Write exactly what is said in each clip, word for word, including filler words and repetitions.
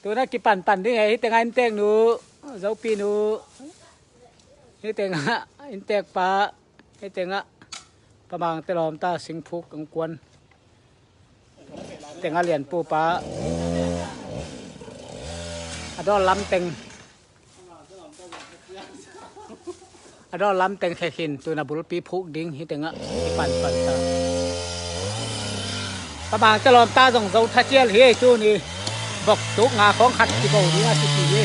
Tuna kipanpan ding e, hih tengah inntek nu, Zopi nu, hih tengah inntek pa, hih tengah Pa Mangte lawmta Singphuk angkuan, hih tengah Lianpu pa, a dawn lam teng, a dawn lam teng khe khin, tuna bulpi phuk ding, hih tengah kipanpan ta. Pa Mangte lawmta zong zo tha cial hi ei, tuni bok tuk nga khawng khat kibo ding a kici hi.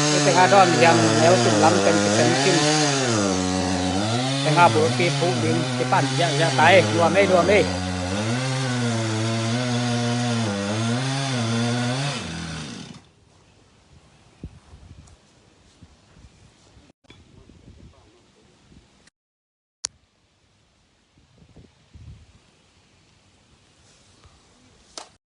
Hih tengah dawn hiang neu tum lam teng kisem khin. Tengah bulpi phuk ding kipan ziahziah ta e, nuam ei, nuam ei.